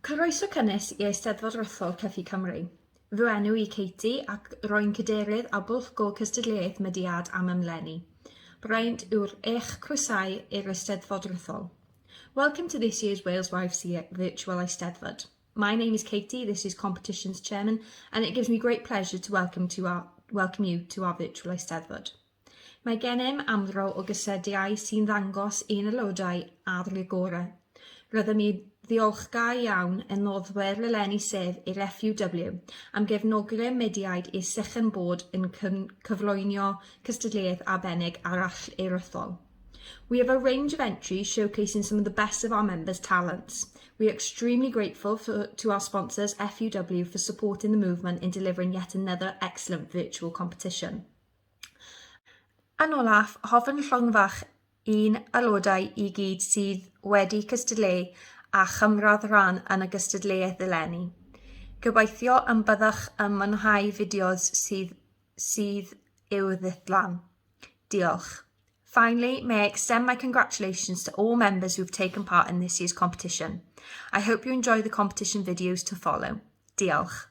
Croeso cynnes i Eisteddfod Rhythol Cyffi Cymru. Fy enw i Katie ac rwy'n cadeirydd a bwyllgor cystadleuaeth Mudiad am Ymleni. Braint yw'r eich croesau i'r Eisteddfod Rhythol. Welcome to this year's Wales YFC Virtual Eisteddfod. My name is Katie, this is Competitions Chairman, and it gives me great pleasure to welcome, to our, welcome you to our virtual Eisteddfod. Mae gennym amryw o gysediau sy'n ddangos ein aelodau ar y gorau. Rydym i ddiolchgar iawn yn noddwyr eleni sef i'r FUW am gefnogi'r mudiad i sicrhau bod yn cyflwyno cystadleuaeth arbennig arall i'r ethol. We have a range of entries showcasing some of the best of our members' talents. We are extremely grateful for, to our sponsors FUW for supporting the movement in delivering yet another excellent virtual competition. Yn olaf, hoffwn llongyfarch ein aelodau i gyd sydd wedi cystadlu a chymryd rhan yn y gystadleuaeth eleni. Gobeithio y byddwch yn mwynhau fideos sydd, sydd i'w ddilyn. Diolch. Finally, may I extend my congratulations to all members who have taken part in this year's competition. I hope you enjoy the competition videos to follow. Diolch.